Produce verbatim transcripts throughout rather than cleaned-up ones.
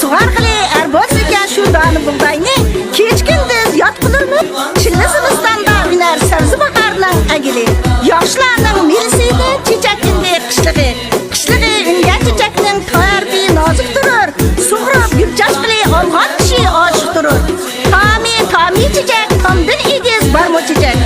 سۇغارغىلى ئەر بولسىكەن شۇ دانە بۇغداينى، كېچە-كۈندۈز ياتقۇلىرىمۇ، چىللە زىمىستاندا ئۈنەر سەۋزى باھارنىڭ ئەگىلى. ياخشىلارنىڭ مېلىسىدە چېچەك ئۈندى قىشلىقى. قىشلىقى ئۈنگەن چېچەكنىڭ تەرىپى نازۇك تۇرۇر، سۇغۇرۇپ گۈل چاچقىلى ئالغان كىشى ئاشىق تۇرۇر. تامى، تامى چېچەك، تامدىن ئېگىز بارمۇ چېچەك؟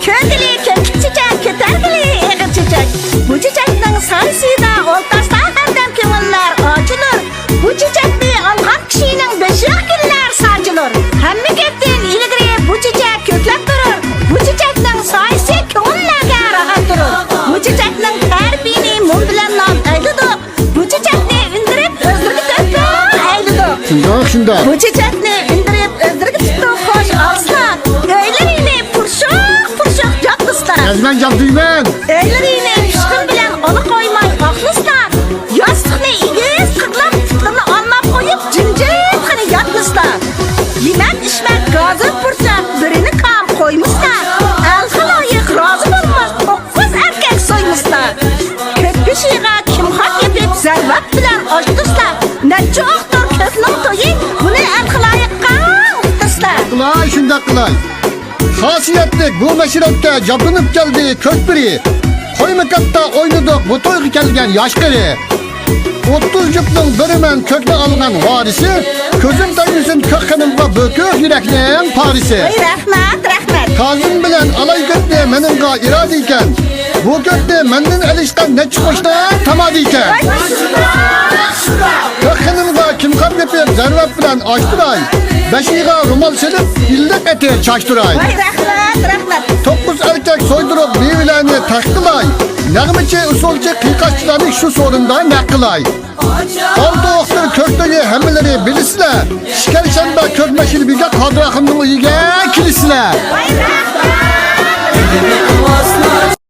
كۆرگىلى كۆكلۈك چېچەك، كۆتەرگىلى ئېغىر چېچەك. بۇ چېچەكنىڭ سايىسىدا ئولتۇرسا ھەردەم كۆڭۈللەر ئاچىلۇر. بۇ چېچەكنى ئالغان كىشىنىڭ بېشىغا گۈللەر ساچىلۇر. ھەممە گەپتىن ئىلگىرى بۇ چېچەك كۆكلەپ تۇرۇر. بۇ چېچەكنىڭ سايىسى كۆڭۈللەرگە راھەت تۇرۇر. بۇ چېچەكنىڭ تەرىپىنى مۇم بىلەن نام ئەيلىدۇق. بۇ چېچەكنى ئۈندۈرۈپ ئۆزلىرىگە تۆھپە ئەيلىدۇق. شۇنداق، شۇنداق. بۇ چېچەكنى ئۈندۈرۈپ ئۆزلىرىگە تۇتتۇق خوش ئالسىلار. ئۆيلىرىنى پۇرشۇق پۇرشۇق جاپلىسىلار. جەزمەن جاپلىيمەن. ئۆيلىرىنى پىشقىن بىلەن ئالا قويماي ئاقلىسىلار. ياستۇقنى ئېگىز قىغلاپ پۇتلىرىنى ئالماپ قويۇپ جىمجىتخانا ياتمىسىلار. يېمەك ئىچمەك گازىر پۇرچاق بىرىنى كام قويمىسىلار. ئەلخالايىق رازى بولماس توققۇز ئەركەك سويمىسىلار. كۆك بېشىغا كىمخاپ يېپىپ زەرۋات بىلەن ئاچتۇرسىلار. نەچچە ئوقتۇر كۆكنىڭ تويى، بۇنى ئەلخالايىققا ئۇقتۇرسىلار. قىلاي، شۇنداق قىلاي. خاسىيەتلىك بۇ مەشرەپكە جاپلىنىپ كەلدى كۆكبىرى. قويما كاتتا ئوينىدۇق بۇ تويغا كەلگەن ياش قېرى. ئوتتۇز جۈپنىڭ بىرىمەن كۆكنى ئالغان ۋارىسى. كۆزۈم تەگمىسۇن كۆك خېنىمغا بۇ كۆك يۈرەكنىڭ پارىسى. ۋاي، رەھمەت، رەھمەت. تازىم بىلەن ئالاي كۆكنى مېنىڭغا ئىرادە ئىكەن. بۇ كۆكنى مەندىن ئېلىشقا نەچچە قوشنا تامادە ئىكەن. ۋاي، ماشائاللا. كۆك خېنىمغا كىمخاپ يېپىپ زەرۋات بىلەن ئاچتۇراي. بېشىغا رومال سېلىپ ئىللىق ئەتىر چاچتۇراي. ۋاي، رەھمەت، رەھمەت. توققۇز ئەركەك سويدۇرۇپ مېۋىلەرنى تەق قىلاي. نەغمىچى، ئۇسسۇلچى، قىيقاشچىلارنى شۇ سورۇندا نەق قىلاي. ئالتە ئوقتۇر كۆكتىگى ھەممىلىرى بىلىسىلەر. ئىككى شەنبە كۆك مەشرىپىگە قادىر ئاخۇننىڭ ئۆيىگە كېلىسىلەر. ۋاي،